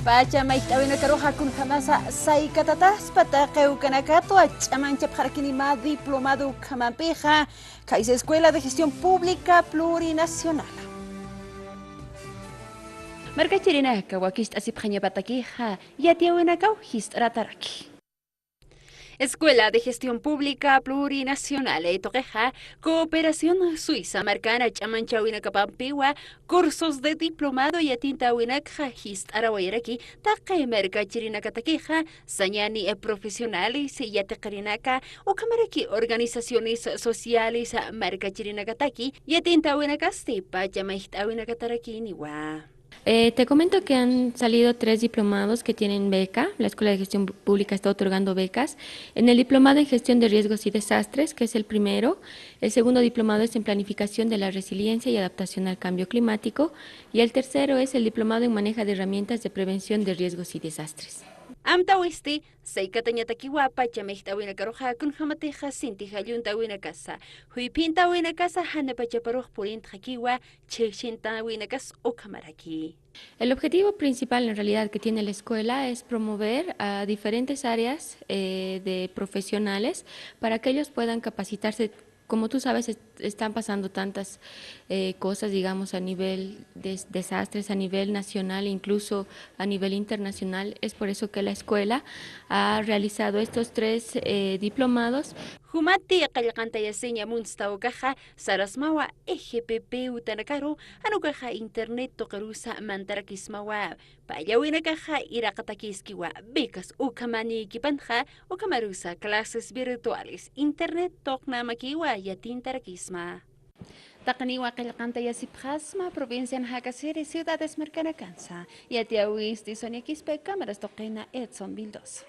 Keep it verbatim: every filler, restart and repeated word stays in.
Pacha mayjt'äwinakaruxa kunjamasa saykatataspa taqi ukanakatwa ch'amanchapxarakini mä diplomado ukhamampixa, khaysa Escuela de Gestión Pública Plurinacional. Markachirinaka wakicht'asipxañapatakixa yatiyäwinakaw jist'arataraki. Escuela de Gestión Pública Plurinacional tuqixa, Cooperación Suiza markana ch'amanchäwinakapampiwa, cursos de diplomado yatintawinakxa jist'arawayaraki, taqi markachirinakatakixa, sañäni profesionales yatiqirinaka, ukhamaraki organizaciones sociales markachirinakataki yatintawinakasti pacha mayjt'äwinakatarakiniwa. Eh, te comento que han salido tres diplomados que tienen beca. La Escuela de Gestión Pública está otorgando becas. En el diplomado en gestión de riesgos y desastres, que es el primero, el segundo diplomado es en planificación de la resiliencia y adaptación al cambio climático, y el tercero es el diplomado en manejo de herramientas de prevención de riesgos y desastres. Amtawisti, saykatañatakiwa pacha mayjt'äwinakaruxa kunjamatixa sinti jalluntawinakasa, juyphintawinakasa janipachaparux purintxakiwa, chhijchhintawinakas ukhamaraki. El objetivo principal en realidad que tiene la escuela es promover a diferentes áreas, eh, de profesionales para que ellos puedan capacitarse. Como tú sabes, est-, están pasando tantas, eh, cosas, digamos, a nivel de desastres, a nivel nacional, incluso a nivel internacional. Es por eso que la escuela ha realizado estos tres, eh, diplomados. Jumati qillqantayasiña munstawkaxa, sarasmawa F P P utanakaru, jan ukaxa internet tuqirusa mantarakismawa, pallawinakaxa iraqatakiskiwa, becas ukhamanïkipanxa, ukhamarusa clases virtuales, internet tuqnamakiwa yatintarakisma. Taqiniwa qillqantayasipxasma provincian jakasiri ciudades markanakansa. Yatiyäwisti Sonia Quispe, cámaras tuqina Edson Vildoso.